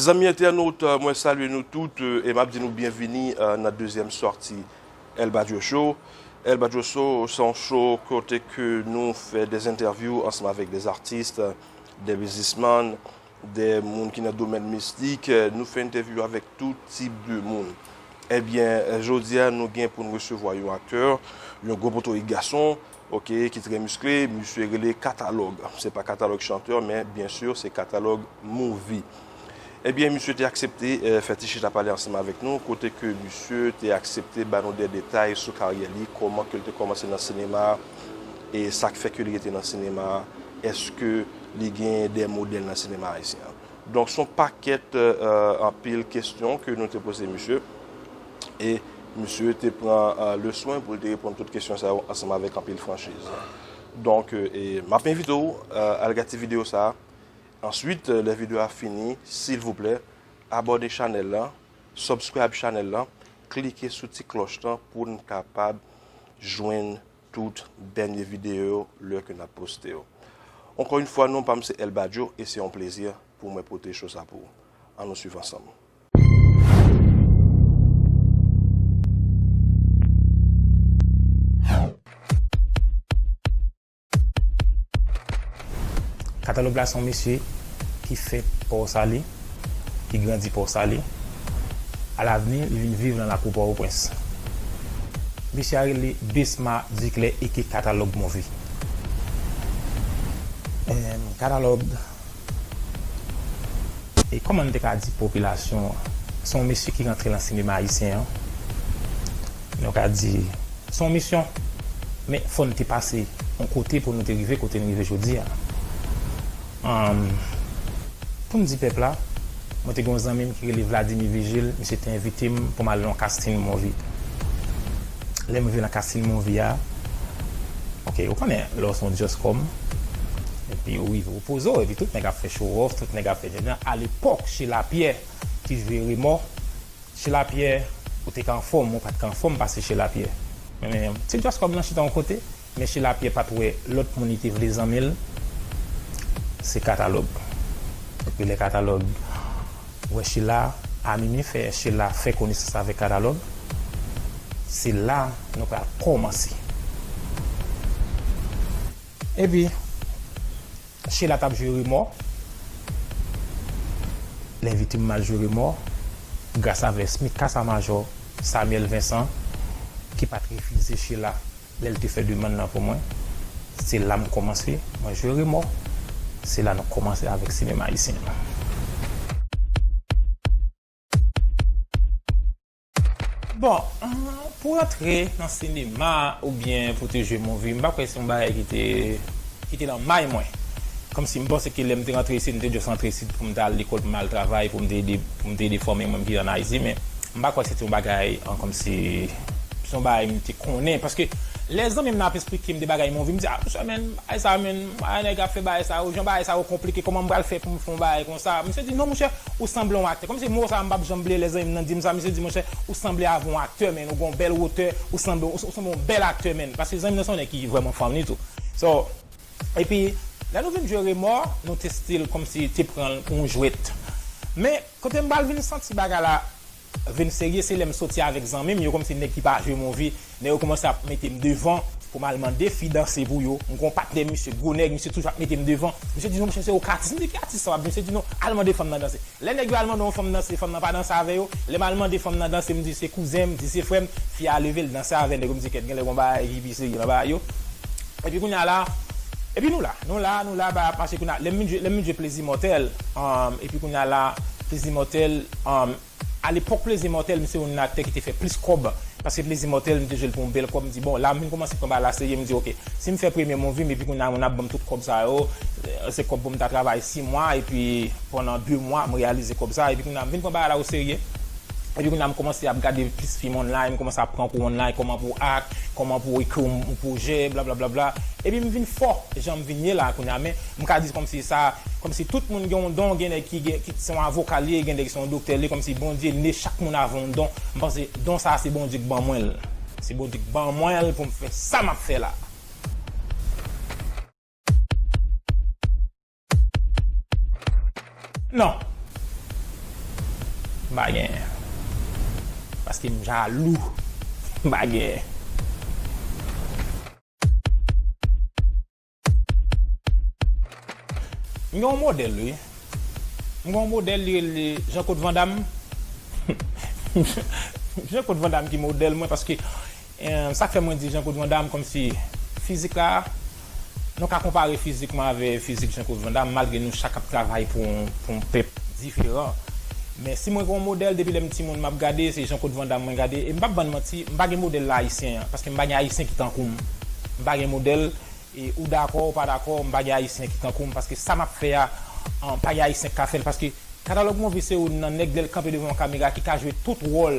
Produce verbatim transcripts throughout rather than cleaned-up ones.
Zanmi entènot, mwen salye nou tout, e m ap di nou byenvini nan dezyèm sòti El Badio Show. El Badio Show se yon show kote ke nou fè de entèvyou ansanm avèk de atis, de biznismann, de moun ki nan domèn mistik. Nou fè entèvyou avèk tout tip de moun. Ebyen, jodi a nou gen pou n resevwa yon aktè, yon gwo potorik gason, oke, ki trè miskle, misye rele Katalòg. Se pa Katalòg chantè, men byen si se Katalòg movie. Ebyen, misye te aksepte fè ti chita pale ansanm avèk nou, kote ke misye te aksepte ba nou de detay sou karyè li, kòman ke l te kòmanse nan sinema, e sa k fè ke li rete nan sinema, èske li gen de modèl nan sinema ayisyen an. Donk, se yon pakèt, anpil kesyon ke nou te poze misye. E misye te pran le swen pou l te reponn tout kesyon sa yo ansanm avèk anpil franchiz. Donk, e m ap envite w al gade ti videyo sa a. Answit, lè videyo a fini, silvouplè, abòne chanèl la, subscribe chanèl la, klike sou ti klòch lan pou n kapab jwenn tout dènye videyo yo lè ke n ap poste yo. Ankò yon fwa, non pa m se El Badio e se yon plezi pou mwen pote show sa pou ou. Ann nou swiv ansanm. Katalòg la se yon mesye ki fèt Pòsalye, ki grandi Pòsalye. Alavni, li vin viv nan lakou Pòtoprens. Mesye a rele Besma Duclair aka Katalòg Movie. Em, Katalòg, e kòman n te ka di popilasyon an, se yon mesye ki rantre nan sinema ayisyen an. Nou ka di, se yon misyon, men fò n te pase yon kote pou nou te rive kote n rive jodi a. Ann, pou m di pèp la, mwen te gen yon zanmi m ki rele Vladimir Vigil, misye te envite m pou m al nan yon casting movie. Lè m rive nan casting movie a, oke, ou konnen, lè w se yon djòskòm, epi ou rive, ou poze w, epi tout nèg ap fè show off, tout nèg ap fè, alepòk, Sheila Pierre, ki jwe Remò, Sheila Pierre, ou te ka anfòm, ou pa t ka anfòm pase Sheila Pierre. Men, men, ti djòskòm nan chita yon kote, men Sheila Pierre pa t wè lòt moun li te vle zanmi l, se Katalòg. Epi lè Katalòg wè Sheila, a Mimi fè Sheila fè konesans avèk Katalòg, se la nou pral kòmanse. Epi, Sheila t ap jwe Remò. L envite m al jwe Remò gras avèk Smith Casamajò, Samuel Vincent, ki pa t refize Sheila lè l te fè demann nan pou mwen. Se la m kòmanse, mwen jwe Remò. Se la nou kòmanse avèk sinema ayisyen an. Bon, pou rantre nan sinema oubyen pou te jwe movie, m pa kwè se yon bagay ki te, ki te nan may mwen. Kòmsi m panse ke lè m te rantre isit, m te just rantre isit pou m ta al lekòl, pou m al travay, pou m te ede, pou m te ede fanmi mwen ki an Ayiti, men m pa kwè se te yon bagay, an, kòmsi, se yon bagay m te konnen, paske lè zanmi m nan ap esplike m de bagay movie, m di, "Ah, monchè, men, bagay sa, men, ah, nèg ap fè bagay sa yo, jan bagay sa yo konplike, kòman m pral fè pou m fè yon bagay konsa?" Misye di, "Non, monchè, ou sanble yon aktè." Kòmsi mo sa a m p ap janm bliye lè zanmi m nan di m sa, misye di, "Monchè, ou sanble avè yon aktè, men, ou gen yon bèl wotè, ou sanble, ou, ou sanble yon bèl aktè, men." Paske zanmi m nan se yon nèg ki vrèman fanm li tou. So, epi, lè nou vin jwe Remò, nou te still kòmsi te pran l pou yon jwèt. Men, kote m pral vin santi bagay la vin serye, se lè m soti avèk zanmi m yo, kòmsi nèg ki pa jwe movie, nèg yo kòmanse ap mete m devan pou m al mande fi danse pou yo. M gen yon patnè, misye gwo nèg, misye toujou ap mete m devan. Misye di, "Non, monchè, se ou k atis." M di, "Ki atis sa w ap di?" Misye di, "Non, al mande fanm nan danse." Lè nèg yo al mande yon fanm danse, fanm nan pa danse avè yo. Lè m al mande fanm nan danse, m di, "Se kouzen m," m di, "Se frè m." Fi a leve, l danse avè nèg yo, m di, "Kèt, gen lè gen yon bagay ki pi serye nan bagay yo." Epi kounye a la, epi nou la, nou la, nou la, bagay ap mache kounye a. Lè m vin jwe, lè m vin jwe Plezi Mòtèl, um, epi kounye a la, Plezi Mòtèl, um, Alepòk Plezi Mòtèl, m se youn nan aktè ki te fè plis kòb. Paske Plezi Mòtèl, m te jwe l pou yon bèl kòb. M di, "Bon, la, m vin kòmanse pran bagay la serye." M di, "Oke, si m fè premye movie m, epi kounye a, moun ap ban m tout kòb sa yo, se kòb pou m ta travay sis mwa, epi pandan de mwa, m reyalize kòb sa, epi kounye a, m vin pran bagay la oserye." Epi kounye a, m kòmanse ap gade plis fim online, m kòmanse ap pran kou online, kòman pou act, kòman pou ekri yon, yon pwojè, bla, bla, bla, bla. Epi m vin fò, jan m vin ye la, kounye a, men m ka di kòmsi sa, kòmsi tout moun gen yon don, gen nèg ki gen, ki se yon avoka li ye, gen nèg ki se yon doktè li ye, kòmsi Bondye ne chak moun avè yon don. M panse don sa a se Bondye k ban mwen l. Se Bondye k ban mwen l pou m fè sa m ap fè la. Non. M pa genyen. Paske m jalou. M pa genyen. M gen yon modèl, wi. M gen yon modèl, li rele Jean Claude Van Damme. Jean Claude Van Damme ki modèl mwen, paske, eh, sa k fè mwen di Jean Claude Van Damme, kòmsi fizik la, nou ka konpare fizik mwen avè fizik Jean Claude Van Damme, malgre nou chak ap travay pou yon, pou yon pèp diferan. Men si mwen gen yon modèl, depi lè m timoun m ap gade, se Jean Claude Van Damme mwen gade. E m p ap bann manti, m pa gen modèl la ayisyen an, paske m pa gen ayisyen ki tankou m. M pa gen modèl, e ou dakò, ou pa dakò, m pa gen ayisyen ki tankou m, paske sa m ap fè a, an, pa gen ayisyen ki ka fè l, paske Katalòg Movies se youn nan nèg lè l kanpe devan yon kamera ki ka jwe tout wòl.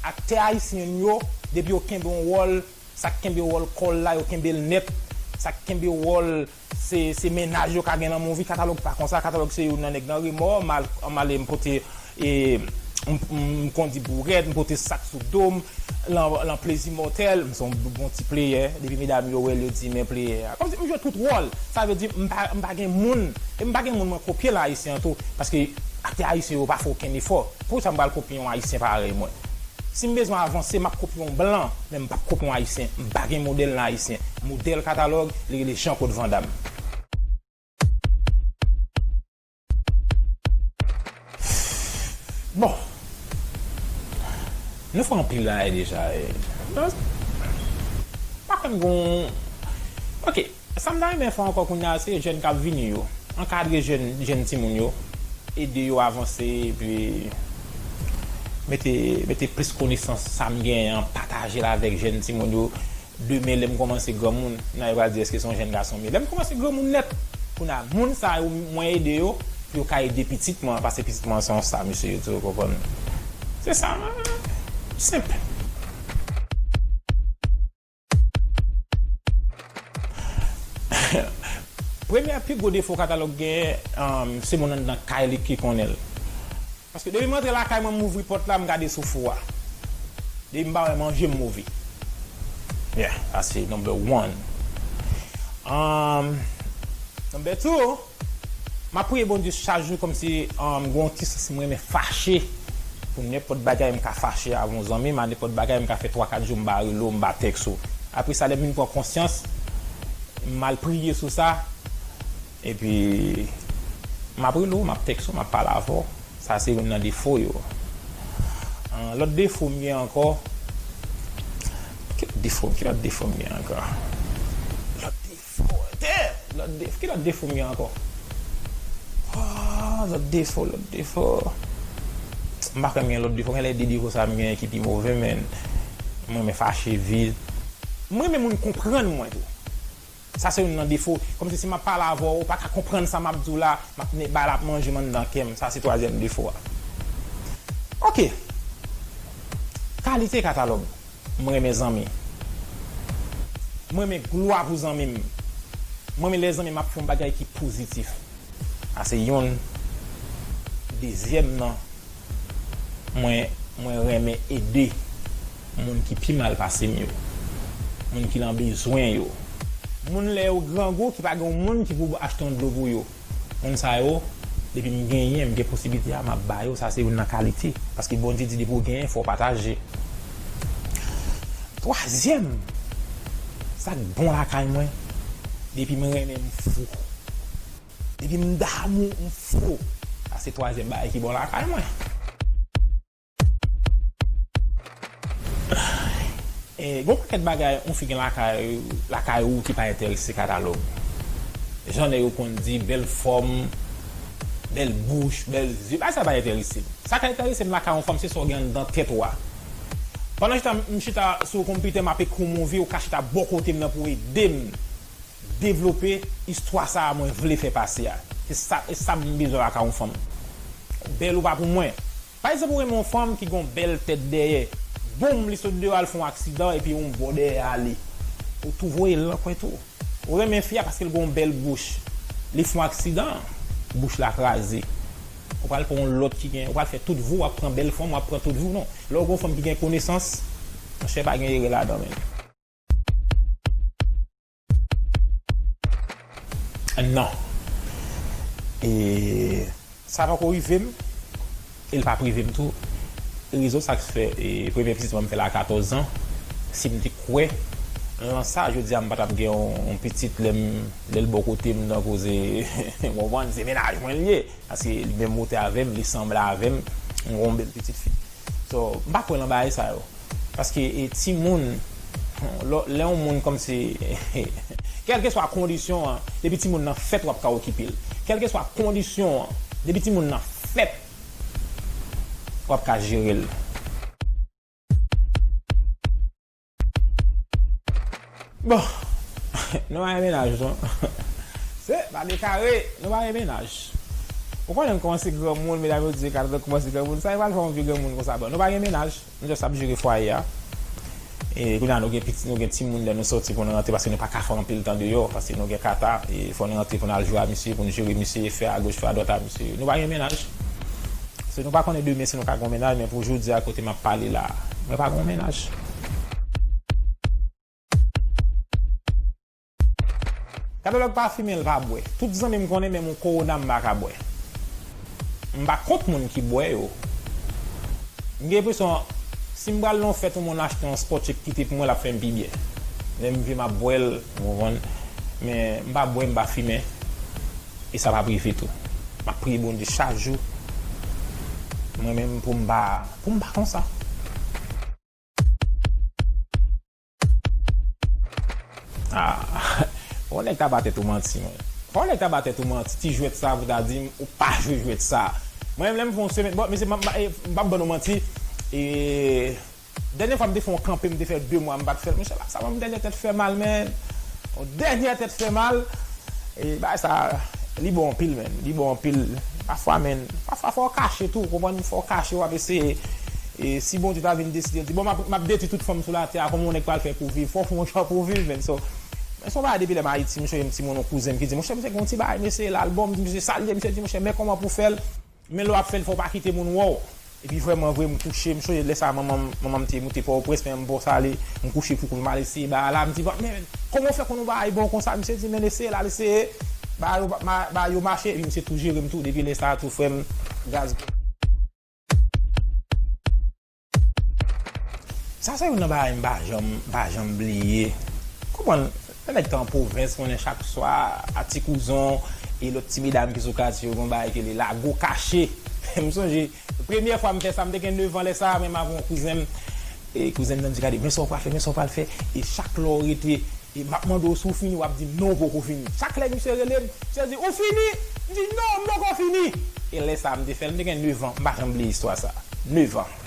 Aktè ayisyen yo, depi yo kenbe yon wòl, sa k kenbe wòl kò l la, yo kenbe l nèt. Sa k kenbe wòl, se, se mennaj yo ka gen nan movie. Katalòg pa konsa. Katalòg se youn nan nèg nan remò, m al, m ale m pote, e, m, m, m kondi bourèt, m pote sak sou do m, lan, lan plezi mòtèl, m se yon bon ti player. Depi medam yo wè l, yo di, "Men player a." Kòmsi m jwe tout wòl. Sa vle di, m pa, m pa gen moun, e m pa gen moun mwen kopye la ayisyen an tou, paske aktè ayisyen yo pa fè okenn efò. Poukisa m pral kopye yon ayisyen parèy mwen? Si m bezwen avanse, m ap kopye yon blan, men m p ap kopye yon ayisyen. M pa gen modèl nan ayisyen. Modèl Katalòg, li rele Jean Claude Van Damme. Bon. Nou fè anpil bagay deja, e. Pa kwè m gon, ok. Sa m ta renmen fè ankò kounye a, se jèn k ap vini yo. Ankadre jèn, jèn timoun yo. Ede yo avanse, epi mete, mete plis konesans sa m genyen an, pataje l avèk jèn timoun yo. Demen, lè m kòmanse granmoun, nan yo pral di, "Èske se yon jèn gason m ye?" Lè m kòmanse granmoun nèt, kounye a, moun sa yo, mwen ede yo, pou yo ka ede pitit mwen, paske pitit mwen se yon sa, mesye, yo tou, ou konprann. Se sa, senp. Premye pi gwo defo Katalòg genyen, um, se moun anndan kay li ki konnen l. Paske depi m rantre lakay mwen, m ouvri pòt la, m gade sou fou a. Depi m pa wè manje, m move. Yeah, sa se number one. Um, number two, m ap priye Bondye chak jou kòmsi, um, gon ti sans mwen renmen fache. Pou nenpòt bagay m ka fache avè yon zanmi m, a nenpòt bagay m ka fè twa kat jou m pa rele w, m pa tèks ou. Apre sa, lè m vin pran konsyans, m al priye sou sa. Epi, m ap rele w, m ap tèks ou, m ap pale avè w. Sa se youn nan defo yo. Ah, lòt defo m gen ankò. Ki lòt defo, ki lòt defo m gen ankò? Lòt defo, damn! Lòt defo, ki lòt defo m gen ankò? Ah, lòt defo, lòt defo. M pa kwè m gen lòt defo. Genlè de defo sa m genyen ki pi move, men mwen renmen fache vit. Mwen renmen moun konprann mwen tou. Sa se youn nan defo. Kòmsi si m ap pale avè w, ou pa ka konprann sa m ap di w la, m ap ne-, ba l ap manje m anndan kè m. Sa se twazyèm defo a. Ok. Kalite Katalòg. Mwen renmen zanmi. Mwen renmen glwa pou zanmi m. Mwen renmen lè zanmi m ap fè yon bagay ki pozitif. Sa se youn. Dezyèm nan, mwen, mwen renmen ede moun ki pi mal pase m yo. Moun ki nan bezwen yo. Moun lè yo grangou ki pa gen yon moun ki pou achte yon dlo pou yo. Moun sa yo, depi m genyen, m gen posiblite a, m ap ba yo, sa se youn nan kalite. Paske Bondye di depi w genyen, fò w pataje. Twazyèm, sa k bon lakay mwen, depi m renmen m fou. Depi m damou, m fou. Sa se twazyèm bagay ki bon lakay mwen. E, gon pakèt bagay yon fi gen lakay, lakay ou ki pa enterese Katalòg. Jan nèg yo konn di, bèl fòm, bèl bouch, bèl zye, bagay sa pa enterese m. Sa k enterese m lakay yon fanm, se sa w gen anndan tèt ou a. Pandan chita, m chita sou konpitè, m ap ekri yon movie, ou ka chita bò kote m nan pou w ede m devlope istwa sa a mwen vle fè pase a. Se sa, e sa m bezwen lakay yon fanm. Bèl ou pa pou mwen. Pa egzanp, ou renmen yon fanm ki gon bèl tèt dèyè. Boum, li sot deyò al fè yon aksidan epi yon bò dèyè ale. Ou tou voye l nan kwen tou. Ou renmen fi a paske l gon bèl bouch. Li fè yon aksidan, bouch la kraze. Ou pral pran yon lòt ki gen, ou pral fè tout vi w ap pran bèl fanm, w ap pran tout vi w, non. Lè w gon fanm ki gen konesans, monchè, pa gen erè ladan, men. Non. E sa pako rive m. E l pa prive m tou. Rezon sa k fè, e, premye pitit mwen m fè l a katòz zan. Si m te kwè lan sa, jodi a m pa t ap gen yon, yon pitit lè m, lè l bò kote m nan koze, w konprann, se mennaj mwen l ye. Paske li menm wotè avè m, li sanble avè m, m gen yon bèl pitit fi. So, m pa kwè lan bagay sa yo. Paske, e, timoun, lò, lè yon moun kòmsi, kèlkeswa kondisyon an, depi timoun nan fèt, w ap ka okipe l. Kèlkeswa kondisyon an, depi timoun nan fèt, w ap ka jere l. Bon, nou pa gen mennaj, non. Se pa dekare, nou pa gen mennaj. Ou konnen m kòmanse granmoun, medam yo di, "Carlton kòmanse granmoun." Sa e pral fè yon vye granmoun konsa, bon, nou pa gen mennaj. Nou just ap jere fwaye a. E kounye a nou gen pitit, nou gen timoun, lè nou sòti pou nou rantre, paske nou pa ka fè anpil tan deyò, paske nou gen kata, e fò nou rantre pou nou al jwe a misye, pou nou jere misye, fè agoch, fè adwat a misye. Nou pa gen mennaj. Se nou pa konnen demen si nou ka gen yon mennaj, men pou jodi a kote m ap pale la, mwen pa gen yon mennaj. Katalòg pa fimen, l pa bwè. Tout zanmi m konnen, menm yon kowona m pa ka bwè. M pa kont moun ki bwè yo. M gen enpresyon, si m pral nan yon fèt, yon moun achte yon Sport Check kite pou mwen, l ap fè m pi byen. Lè m vle m ap bwè l, ou konprann. Men m pa bwè, m pa fimen. E sa p ap rive tou. M ap priye Bondye chak jou. Mwen menm pou m pa, pou m pa konsa. Ah, yon nèg ta ba tèt ou manti, mwen. Yon nèg ta ba tèt ou manti, ti jwèt sa pou ta di m ou pa jwe jwèt sa. Mwen menm lè m fè yon semèn, bon, mesye, m ap, m ap ban nou manti. E, dènye fwa m te fè yon kanpe, m te fè de mwa m pa t fè l. Monchè, sa ban m dènye tèt fè mal, men. Yon dènye tèt fè mal. E bagay sa, li bon anpil, men. Li bon anpil. Pafwa, men, pafwa fò w kache tou, ou konprann, fò w kache, w ap eseye. E si Bondye ta vin deside, l di, "Bon, m ap, m ap detwi tout fanm sou latè a, kòman yon nèg pral fè pou viv?" Fò w fè yon jan pou w viv, men. So, men se yon bagay depi lè m Ayiti, m sonje yon timoun, yon kouzen m ki di, "Monchè, misye gen yon ti bagay, m eseye l, albòm," di, "Misye sa l ye," misye di, "Monchè, men kòman pou w fè l." Men lè w ap fè l, fò w pa kite moun wè w. Epi vrèman vre, m touche, m sonje lè sa manman m, manman m te moute Pòtoprens, men m Bòsalè, m kouche pou kou, m al eseye bagay la, m di, "Bon, men kòman w fè konn yon bagay bon konsa?" Misye di, "Men eseye la," l eseye, bagay yo, ma- bagay yo mache, epi misye tou jere m tou, depi lè sa a tou, frè m, gaz. Sa se youn nan bagay m pa janm, pa janm bliye. Konprann, lè nèg te an pwovens, konnen chak swa, a Ti Kouzon, e lòt ti medam ki sou katye yo, gen yon bagay ki rele lago kache. M sonje, premyè fwa m fè sa, m te gen nèf an lè sa a, menm avè yon kouzen m. E kouzen m nan di, "Gade, men sa w pral fè, men sa w pral fè." E chak lè w rete, e m ap mande w si w fini, w ap di m, "Non, m poko fini." Chak lè misye rele m, misye di, "Ou fini?" M di, "Non, m poko fini." E lè sa a, m te fè l, m te gen nèf an, m pa janm bliye istwa sa a. Nèf an.